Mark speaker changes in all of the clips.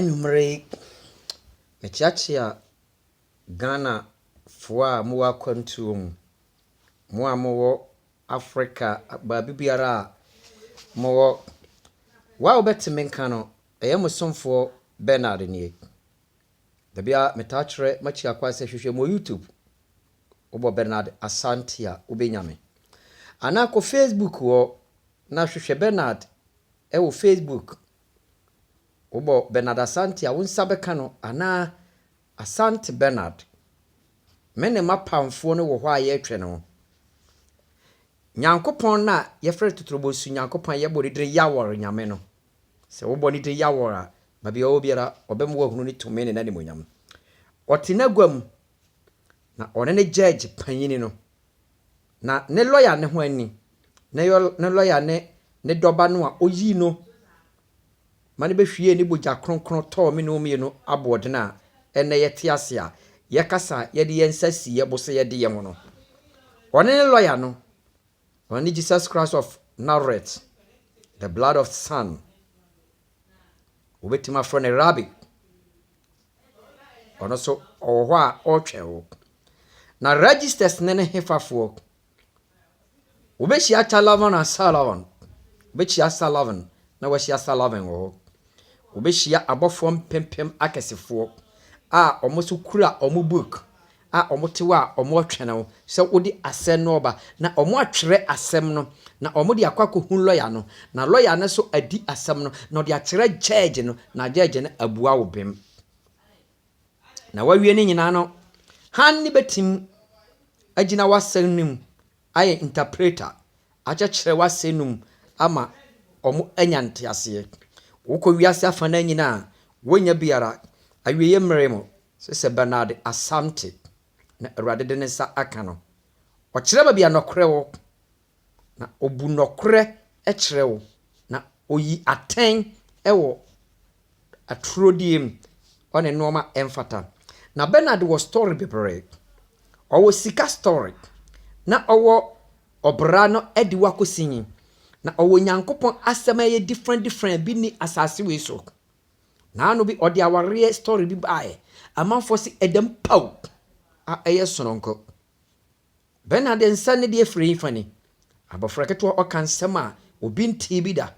Speaker 1: Anwummerɛ yi, mekyeakyea Ghanafoɔ a mowɔ akwantuo mu, mo a mowɔ Africa baabi biara a mowɔ. Wo a wobɛte me nka no, ɛyɛ mo somfoɔ Bernard nie. Da biara metaa kyerɛ m'akyi akwan sɛ hwehwɛ me wɔ YouTube. Wobɔ Bernard Asante a, wobɛnya me. Anaa kɔ Facebook hɔ na hwehwɛ Bernard wɔ Facebook. Wobɔ Bernard Asante a, wo nsa bɛka no anaa Asante Bernard. Me ne m'apamfoɔ no wɔ hɔ a yɛretwɛn wo. Nyankopɔn no a yɛfrɛ no Totorobɔsu Nyankopɔn a yɛbɔ ne din Yawɔr Nyame no, sɛ wobɔ ne din Yawɔr a, baabi a ɔwɔ biara, ɔbɛma woahunu ne tumi ne n'animuonyam. Ɔte n'agua mu, na ɔne ne gyɛɛgye panyini no, na ne lɔya ne ho ani, ne lɔya ne ne dɔba no a ɔyii no ma no bɛhwiee ne bogya kronkron tɔɔ me ne wo mmienu aboɔden a ɛnnɛ yɛte ase a yɛkasa a yɛde yɛn nsa si yɛn bo sɛ yɛde yɛn ho no. Ɔne ne lɔya no, ɔno ne Jesus Christ of Nazareth, the blood of son. Wobɛtumi afrɛ no Rabbi. Ɔno nso ɔwɔ hɔ a ɔretwɛn wo. Na registers ne ne hefafoɔ Wobɛhyia Chalavan and Salavan. Wobɛhyia Salavan na wahyia Salavan wɔ hɔ. Wobɛhyia abɔfoɔ mpempem akɛsefoɔ a wɔn nso kura wɔn book a wɔte hɔ a wɔretwɛn wo sɛ wode asɛm no reba na wɔatwerɛ asɛm no na wɔde akɔ akɔhu lɔya no na lɔya no nso adi asɛm no na ɔde akyerɛ judge no na judge no abua wo bem. Na wawie ne nyinaa no, hann no bɛtim agyina w'asɛm no mu ayɛ interpreter, akyerɛkyerɛ w'asɛm no mu ama wɔanya nteaseɛ. Wokɔ wiase afanan nyinaa a, wonnya biara. Awieeɛ mmerɛ mu, sɛ sɛ Bernard Asante na Awurade de ne nsa aka no. Ɔkyerɛ baabi a nɔkorɛ wɔ, na ɔbu nɔkorɛ kyerɛ wo, na ɔyi atɛn wɔ aturodie mu, ɔne nnoɔma ɛmfata. Na Bernard wɔ story bebree. Ɔwɔ sika story, na ɔwɔ ɔbra no adi wakɔsi nyi. Na ɔwɔ Nyankopɔn asɛm a ɛyɛ different different bi ni asase wei so. Naano bi ɔde awareɛ story bi baeɛ. Amanfoɔ se ɛdam paw a ɛyɛ sononko. Bernard nsa ne deɛ firi fa ni. Abɔfra ketewa ɔka nsɛm a obi ntee bi da.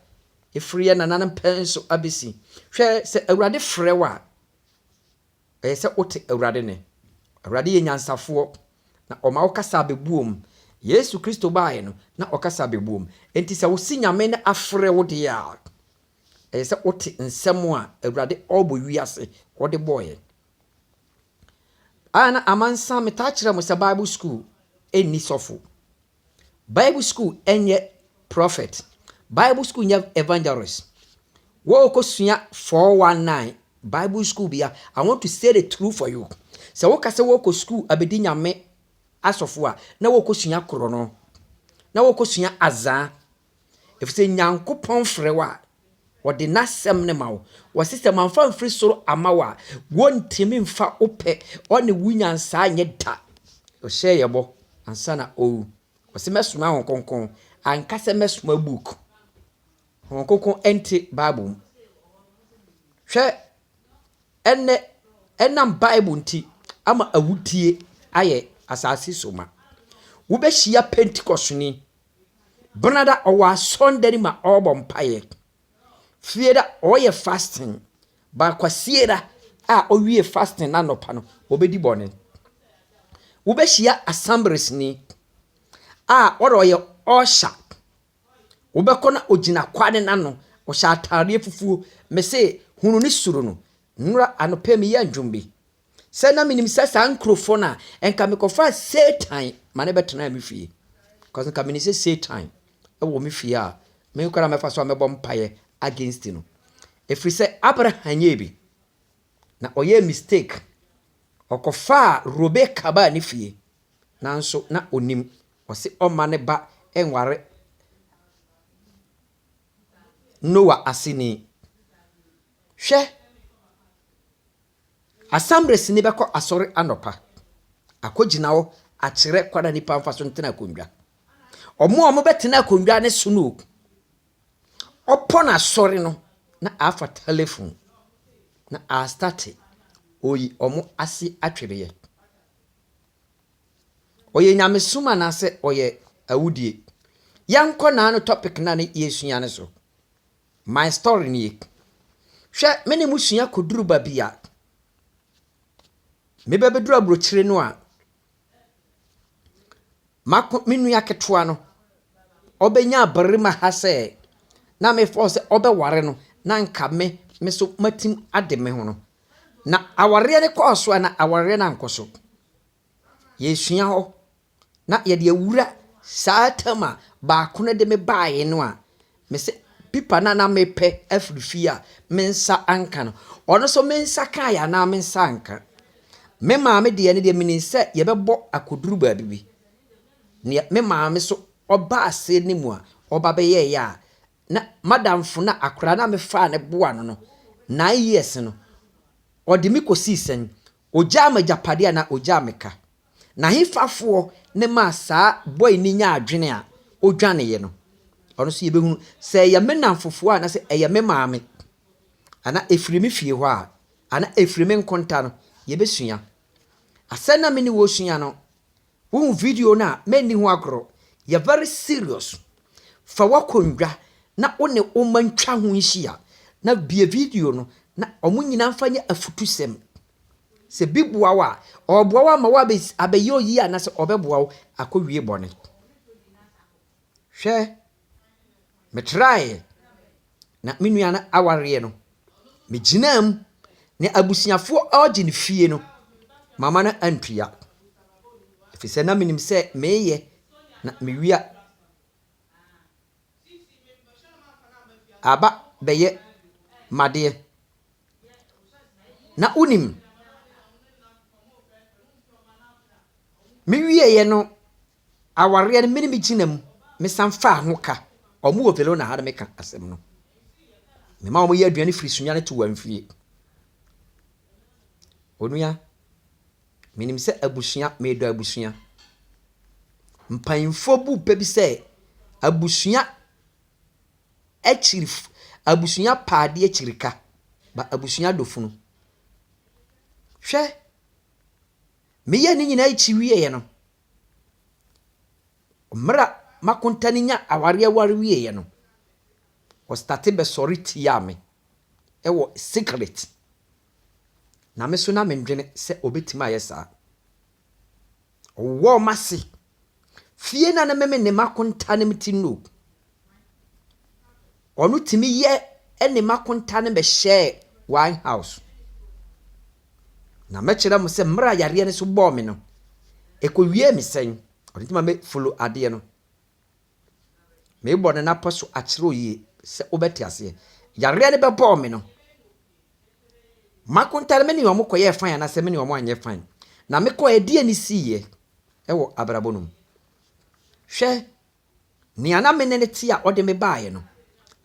Speaker 1: Ɛfiri yɛ nananom pɛn so abɛsi. Hwɛ sɛ Awurade frɛ wo a, ɛyɛ sɛ wote Awurade nne. Awurade yɛ nyansafoɔ na ɔma wo kasa abɛbuom. Yesu Kristo baeɛ no, na ɔkasa abɛbuom. Enti sɛ wosi Nyame no afrɛ wo deɛ a, ɛyɛ sɛ wote nsɛm a Awurade ɔrebɔ wiase ɔde bɔɔyɛ. A na amansan metaa kyerɛ mo sɛ Bible school ɛnni sɔfo. Bible school ɛnyɛ prophet. Bible school nyɛ evangelist. Wɔrekɔsua 419 Bible school bia, I want to say the truth for you. Sɛ woka sɛ wɔrekɔ school abɛdi Nyame asɔfo a, na wɔrekɔsua korɔ no. Na wɔrekɔsua azaa. Ɛfiri sɛ Nyankopɔn frɛ wo a, ɔde n'asɛm no ma wo. Wɔse sɛ mamfa mfiri soro ama wo a, wɔntumi mfa wo pɛ ɔne wo nyansaa nyɛ da. Ɔhyɛɛ yɛ bɔ ansa na ɔwu. Ɔse mɛsoma Honhom Kronkron. Anka sɛ mɛsoma book. Honhom Kronkron ɛnte Bible mu. Hwɛ ɛnɛ ɛnam Bible nti ama awudie ayɛ asase so ma. Wobɛhyia Pentecostni. Benada ɔwɔ asɔndani ma ɔrebɔ mpaeɛ. Fieda ɔreyɛ fasting. Baakwasieda a ɔwie fasting n'anɔpa no, ɔbɛdi bɔne. Wobɛhyia Assembliesni a ɔde ɔyɛ usher. Wobɛkɔ na ogyina kwan n'ano, ɔhyɛ ataadeɛ fufuo. Mese hunu ne suro no. Nnora anɔpa meyɛ ndwom bi. Sɛ na menim sɛ saa nkurɔfoɔ no a, nka mekɔfaa Satan ma ne bɛtena me fie. Because nka menim sɛ Satan ɛwɔ me fie a, me koraa mɛfa so a mɛbɔ mpaeɛ against no. Ɛfiri sɛ Abraham nyɛɛ bi. Na ɔyɛɛ mistake. Ɔkɔfaa Rebecca baa ne fie. Nanso na onim. Ɔse ɔmma ne ba nware Noah aseni. Hwɛ, Assembliesni bɛkɔ asɔre anɔpa. Akɔgyina hɔ akyerɛ kwan a nipa mfa so ntena akonnwa. Ɔmo a wɔbɛtena akonnwa ne so no, ɔpɔ n'asɔre no na afa telephone. Na astate oyi ɔmo ase atwereɛ. Ɔyɛ nyamesom anaasɛ ɔyɛ awudie? Yɛnkɔ naano topic na ne yɛsua no so. My story nie. Hwɛ, me ne mo sua kɔduru baabi a mebɛbɛduru aburokyire no a, mako me nua ketewa no ɔbɛnya abarima ha sɛ na mefɔ sɛ ɔbɛware no na nka me so matim ade me ho no. Na awareɛ no kɔɔ so a, na awareɛ no ankɔ so. Yɛsua hɔ na yɛde awura saa tam a baako no de me baeɛ no a, mese pipa no a na mepɛ afiri fie a me nsa anka no, ɔno nso me nsa kaeɛ anaa me nsa anka. Me maame deɛ no deɛ, menim sɛ yɛbɛbɔ akɔduru baabi bi. Nea me maame so ɔba ase ne mu a ɔba bɛyɛeɛ a, na madamfo na akwaraa na mefaa ne boa no 9 years no, ɔde me kɔsii sɛn? Ogyaa me agyapadeɛ anaa ogyaa me ka? Na hefafoɔ ne maa saa boy ni nya adwene a odwaneeɛ no? Ɔno nso yɛbɛhunu sɛ ɛyɛ me namfofoɔ anaasɛ ɛyɛ me maame ana ɛfiri me fie hɔ a ana ɛfiri me nkonta no. Yɛbɛsua asɛm na me ne wɔ sua no. Wohu video no a, menni ho agorɔ. Yɛ very serious. Fa w'akonnwa na wo ne wo ma ntwa ho nhyia na bie video no na ɔmo nyinaa mfa nyɛ afutusɛm. Sɛ bi boa wo a, ɔboa wo ama wo abɛyɛ oyi anaasɛ ɔbɛboa wo akɔwie bɔne. Hwɛ, metraeɛ na me nua no awareɛ no, megyinaa mu ne abusuafoɔ ɔgye ne fie no, mama no antua. Ɛfiri sɛ na menim sɛ meyɛ na mewia aba bɛyɛ madeɛ. Na wonim, mewieɛ no, awareɛ no, me ne me gyina mu, mesan faa ho ka. Ɔmo wɔ Verona ha na meka asɛm no. Mema ɔmo yɛ aduane firi Sunyani to Wamfie. Onua, menim sɛ abusua, medɔ abusua. Mpanyinfoɔ bu pɛ bi sɛ abusua akyiri, abusua paade akyiri ka, ba abusua dɔ funu. Hwɛ, meyɛ ne nyinaa akyi wieɛ no, mmerɛ a makonta no nya awareɛ ware wieɛ no, ɔstarte bɛsɔre tia me ɛwɔ secret. Na me so na mendwene sɛ obɛtumi ayɛ saa. Ɔwɔ m'ase. Fie na ne meme ne makonta no ti no. Ɔno tumi yɛ ɛne makonta no bɛhyɛɛ one house. Na mɛkyerɛ mo sɛ mmerɛ a yareɛ no so bɔɔ me no, ɛkɔwie me sɛn. Ɔno nti ma me follow adeɛ no. Meebɔ no napɔ so akyerɛ wo yie sɛ wobɛte aseɛ. Yareɛ no bɛbɔɔ me no, makonta no, me ne ɔmo kɔyɛɛ fine anaasɛ me ne ɔmo anyɛ fine? Na mekɔɛ deɛ ne siiɛ ɛwɔ abrabɔ no mu. Hwɛ, nea na me ne ne te a ɔde me baeɛ no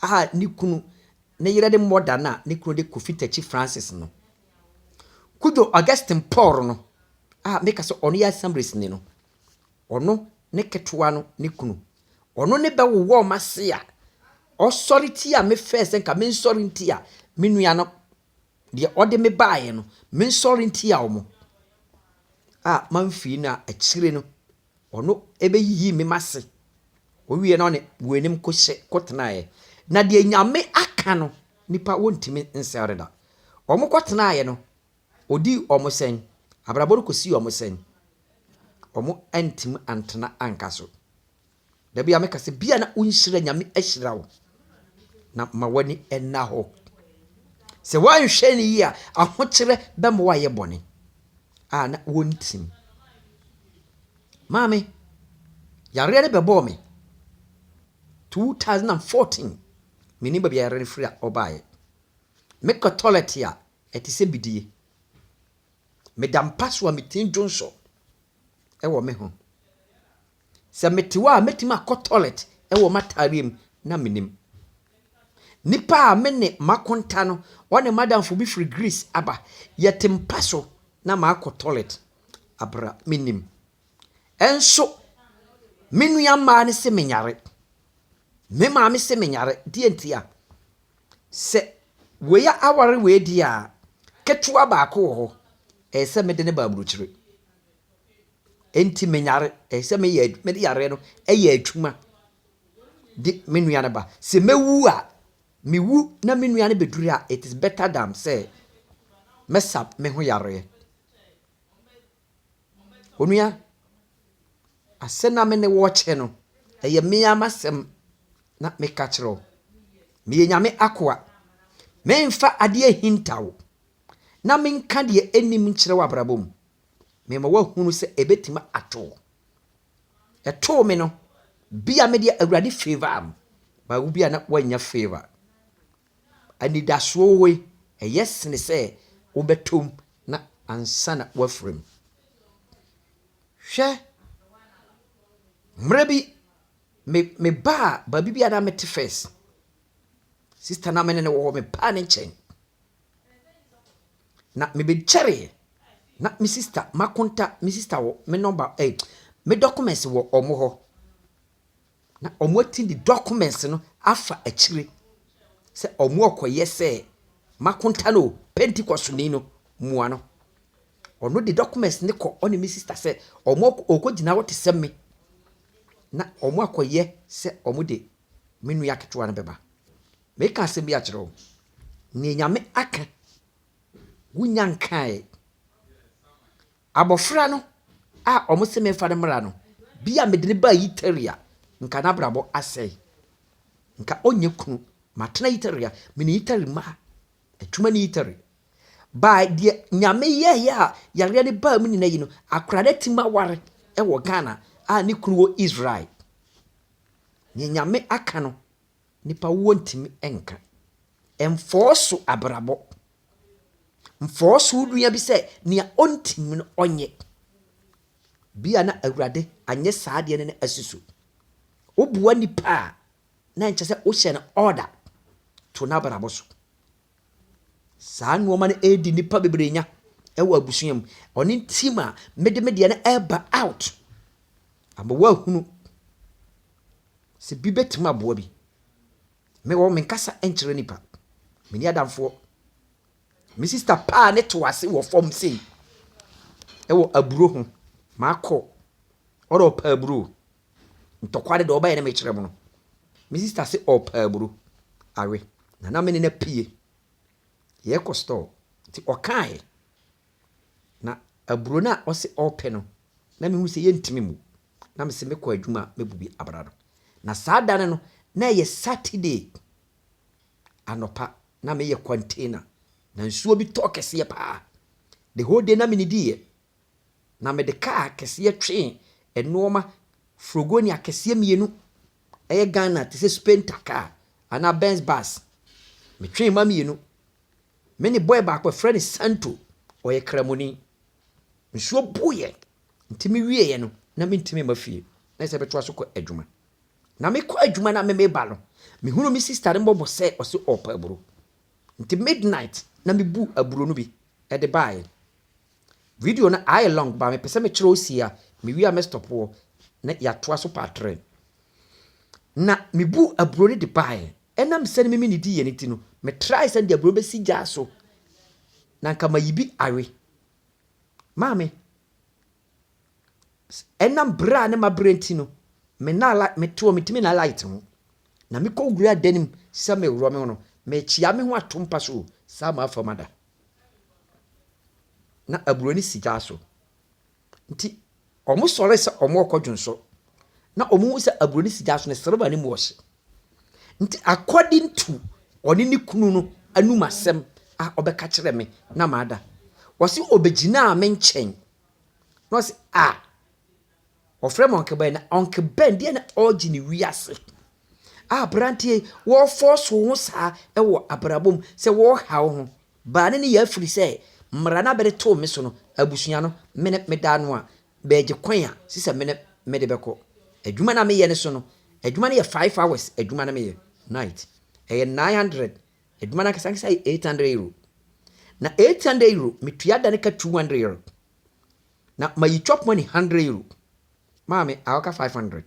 Speaker 1: a, ne kunu ne yerɛ de mmɔda no a ne kunu de Kofi Takyi Francis no, Kudwo Augustin Paul no a meka sɛ ɔno yɛ Assemblies ni no, ɔno ne ketewa no ne kunu, ɔno ne bɛwowɔ ɔma se a ɔsɔre ti a mefɛɛ sɛ nka mensɔre nti a me nua no deɛ ɔde me baeɛ no, mensɔre nti a ɔmo a mamfii no a, akyire no ɔno ɛbɛyiyi me mase. Owie na ɔne wɔanim kɔhyɛ kɔtenaeɛ. Na deɛ Nyame aka no, nipa wɔntumi nsɛre da. Ɔmo kɔtenaeɛ no, ɔdi ɔmo sɛn? Abrabɔ no kɔsi ɔmo sɛn? Ɔmo antimi antena anka so. Dabi a meka sɛ bia na wonhyira, Nyame ahyira wo na ma w'ani ɛna hɔ. Sɛ woanhwɛ no yie a, ahokyerɛ bɛma woayɛ bɔne a na wɔntim. Maame, yareɛ no bɛbɔɔ me 2014. Menim baabi a yareɛ no firi a ɔbaeɛ. Mekɔ toilet a, ɛte sɛ bidie. Meda mpa so a, metumi dwonsɔ ɛwɔ me ho. Sɛ mete hɔ a, mɛtumi akɔ toilet ɛwɔ m'ataareɛ mu na menim. Nipa a me ne makonta no, ɔne madamfo bi firi Greece aba, yɛte mpa so na maakɔ toilet abra menim. Ɛnso me nua mmaa no se menyare. Me maame se menyare. Deɛ nti a sɛ wei aware wei di a. Ketewa baako wɔ hɔ, ɛyɛ sɛ mede no ba aburokyire. Enti menyare, ɛyɛ sɛ meyɛ mede yareɛ no yɛ adwuma de me nua no ba. Sɛ mɛwu a, mewu na me nua no bɛduru a, it is better than sɛ mɛsa me ho yareɛ. Onua, asɛm na me ne wo kyɛ no, ɛyɛ me ara m'asɛm na meka kyerɛ wo. Meyɛ Nyame akoa. Memfa adeɛ nhinta wo, na menka deɛ ɛnnim nkyerɛ wo abrabɔ mu. Mema woahunu sɛ ɛbɛtumi ato wo. Ɛtoo me no, bia me deɛ Awurade favour am, but wo bia na woanya favour. Anidasoɔ wɔ yi, ɛyɛ sene sɛ wobɛtɔ mu na ansa na woafiri mu. Hwɛ, mmerɛ bi, me mebaa baabi bi a na mete first. Sister na me ne no wɔ hɔ, mebaa ne nkyɛn. Na mebɛkyɛreɛ na me sister makonta me sister wɔ me number me documents wɔ ɔmo hɔ. Na ɔmo ati de documents no afa akyire sɛ ɔmo ɔkɔyɛ sɛ makonta no Pentecostni no mua no. Ɔno de documents ne kɔ ɔne me sister sɛ ɔmo ɔkɔgyina hɔ te sɛ me na ɔmo akɔyɛ sɛ ɔmo de me nua ketewa no bɛba. Meka asɛm bi akyerɛ wo. Nea Nyame aka, wonya nkae. Abɔfra no a ɔmo sɛ memfa no mmra no, bi a mede no baa Italy a, nka n'abrabɔ asɛe. Nka ɔnyɛ kunu. Matena Italy a, mene Italy mmaa. Adwuma ne Italy. Baa deɛ Nyame yɛeɛ a yareɛ no baa mu nyinaa yi no, akwadaa no atumi aware wɔ Ghana a ne kunu wɔ Israel. Nea Nyame aka no, nipa woɔ ntumi nka. Ɛmfɔɔso abrabɔ. Mfɔɔso wo nua bi sɛ nea ɔntumi no ɔnyɛ. Bia na Awurade anyɛ saa adeɛ no ne asi so. Woboa nipa a, na nkyɛ sɛ wohyɛ no order to n'abrabɔ so. Saa nneɛma no ɛredi nipa bebree nya ɛwɔ abusua mu. Ɔne team a mede me deɛ no ɛreba out. Ama woahunu sɛ bi bɛtumi aboa bi. Mewɔ me nkasa nkyerɛ nipa. Menni adamfoɔ. Me sister paa ne to ase wɔ fam sei ɛwɔ aburo ho. Maakɔ ɔdɛ ɔpɛ aburo. Ntɔkwa de deɛ ɔbɛyɛ ne mekyerɛ mo no. Me sister se ɔpɛ aburo awe. Na na me ne no apue. Yɛkɔ store. Nti ɔkaeɛ. Na aburo no a ɔse ɔpɛ no, na mehu sɛ yɛntumi mu. Na mese mekɔ adwuma a mɛbu bi abra no. Na saa da no no, na ɛyɛ Saturday anɔpa na meyɛ container. Na nsuo bi tɔɔ kɛseɛ paa. The whole day na menidiiɛ. Na mede kaa kɛseɛ twee nneɛma furgoni akɛseɛ mmienu. Ɛyɛ Ghana te sɛ Sprinter car anaa Benz bus. Metwee ma mmienu. Me ne boy baako yɛfrɛ no Santo. Ɔyɛ kramoni. Nsuo buiɛ. Nti mewieɛ no, na mentumi mma fie. Na ɛsɛ bɛtoa so kɔ adwuma. Na mekɔ adwuma na memeba no, mehunu me sister no mmɔbɔ sɛ ɔse ɔpɛ aburo. Nti midnight na mebu aburo no bi ɛde baeɛ. Video no ayɛ long ba mepɛ sɛ mekyerɛ wo sie a, mewie a mɛstop wɔ na yɛatoa so part 3. Na mebu aburo no de baeɛ. Ɛnam sɛ ne meme ne diiɛ no ti no, metrae sɛ de aburo bɛsi gya so. Na nka mayi bi awe. Maame, ɛnam berɛ a ne mabrɛ nti no, me na mete hɔ metumi na light ho. Na mekɔ wura dan mu sɛ meworɔ me ho no, mekyia me ho ato mpa so saa ma afa mu ada. Na aburo no si gya so. Nti ɔmo sɔre sɛ ɔmo rekɔ dwonso. Na ɔmo hu sɛ aburo no si gya so no silver no mu ɔhye. Nti according to ɔne ne kunu no anum asɛm a ɔbɛka kyerɛ me na maada. Wɔsi obegyinaa me nkyɛn. Na ɔsi a ɔfrɛ me Uncle Ben na Uncle Ben deɛ na ɔregye ne wiase. A aberanteɛ yi wɔrefɔɔso wo ho saa ɛwɔ abrabɔ mu sɛ wɔreha wo ho. Baa ne ne yɛ afiri sɛ mmara no abɛde too me so no, abusua no, me ne meda ano a, bɛgye kwan a sisɛ me ne mede bɛkɔ. Adwuma no a meyɛ no so no, adwuma no yɛ 5 hours adwuma no meyɛ night. Ɛyɛ 900. Adwuma no ankasa ankasa yɛ €800. Na €800 metua da no ka €200. Na mayi chop money €100. Maame, akɔka 500.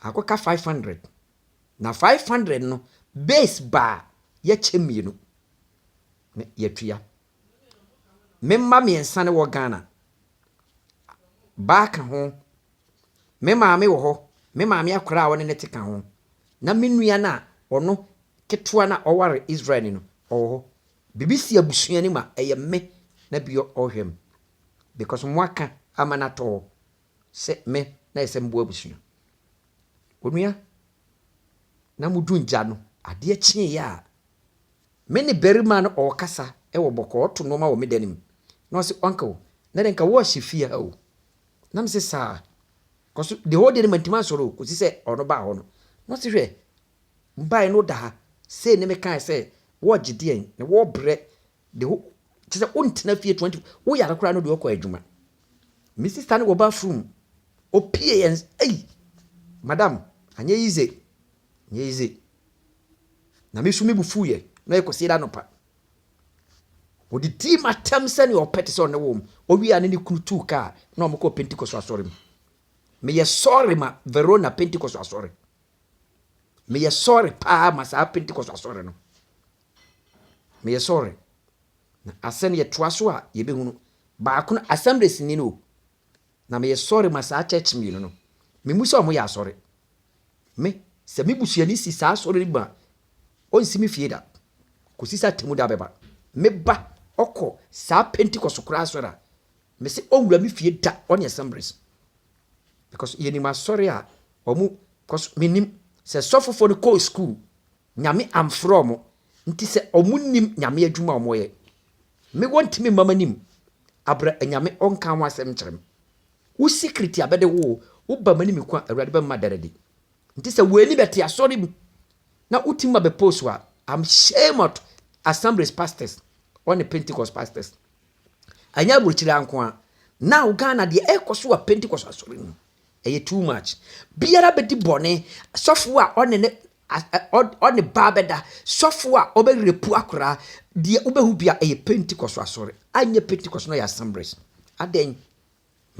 Speaker 1: Akɔka 500. Na 500 no, base baa yɛkyɛ mmienu. Me yɛtua. Me mma mmiɛnsa no wɔ Ghana. Baa ka ho. Me maame wɔ hɔ. Me maame akwaraa a ɔne ne te ka ho. Na me nua no a ɔno ketewa no a ɔware Israel ni no, ɔwɔ hɔ. Biribi si abusua no mu a, ɛyɛ me na bi ɔhwɛ m. Because mo aka ama no atɔ hɔ sɛ me na ɛsɛ mboa abusua. Onua, na mudu ngya no, adeɛ kyeeɛ a, me ne barima no ɔrekasa wɔ bɔkɔɔ, ɔto nneɛma wɔ me dan mu. Na ɔse, "Uncle, na de nka wɔɔhyɛ fie ha o." Na me sɛ saa. Kɔso the whole day no mantumi ansɔre o, kɔsi sɛ ɔno baa hɔ no. Na ɔse, "Hwɛ, mbaeɛ no da ha. Sei ne mekae sɛ wɔɔgye deɛn na wɔɔbrɛ the whole kyerɛ sɛ wontena fie 20 woyare koraa no deɛ ɔkɔ adwuma." Me sister no wɔ bathroom. Opie yɛn, ei, madam, anyɛ easy. Anyɛ easy. Na me nso me bu fuiɛ na yɛkɔsi da anɔpa. Wɔde dii m'atɛm sɛnea ɔpɛ te sɛ ɔne wɔm. Owie a ne ne kunu tuu kaa na ɔmo kɔɔ Pentecost asɔre mu. Meyɛ sɔre ma Verona Pentecost asɔre. Meyɛ sɔre paa ma saa Pentecost asɔre no. Meyɛ sɔre. Na asɛm yɛtoa so a yɛbɛhunu. Baako no Assemblies ni no o. Na meyɛ sɔre ma saa church mmienu no. Memu sɛ ɔmo yɛ asɔre. Me, sɛ me busuani si saa asɔre no mu a, ɔnsi me fie da. Kɔsi sɛ atemu da bɛba. Me ba ɔkɔ saa Pentecost koraa asɔre a, mese ɔnwura me fie da ɔne Assemblies. Because yɛnim asɔre a ɔmo, because menim sɛ sɔfofoɔ no kɔɔ school, Nyame amfrɛ ɔmo. Nti sɛ ɔmo nim Nyame adwuma a ɔmo yɛ. Me wɔntumi mma m'anim abra Nyame ɔnka ho asɛm nkyerɛ me. Wo secret a bɛde wo, woba m'anim ko a Awurade bɛma da adi. Nti sɛ w'ani bɛte asɔre mu na wotumi ma bɛ post a, I'm shame of Assemblies pastors ɔne Pentecost pastors. Ɛnyɛ aburokyire anko a. Now Ghana deɛ ɛkɔ so wɔ Pentecost asɔre mu. Ɛyɛ too much. Biara bɛdi bɔne. Sɔfo a ɔne ne ɔne baa bɛda. Sɔfo a ɔbɛrepu akoraa. Deɛ wobɛhu bia ɛyɛ Pentecost asɔre. Anyɛ Pentecost no yɛ Assemblies. Adɛn?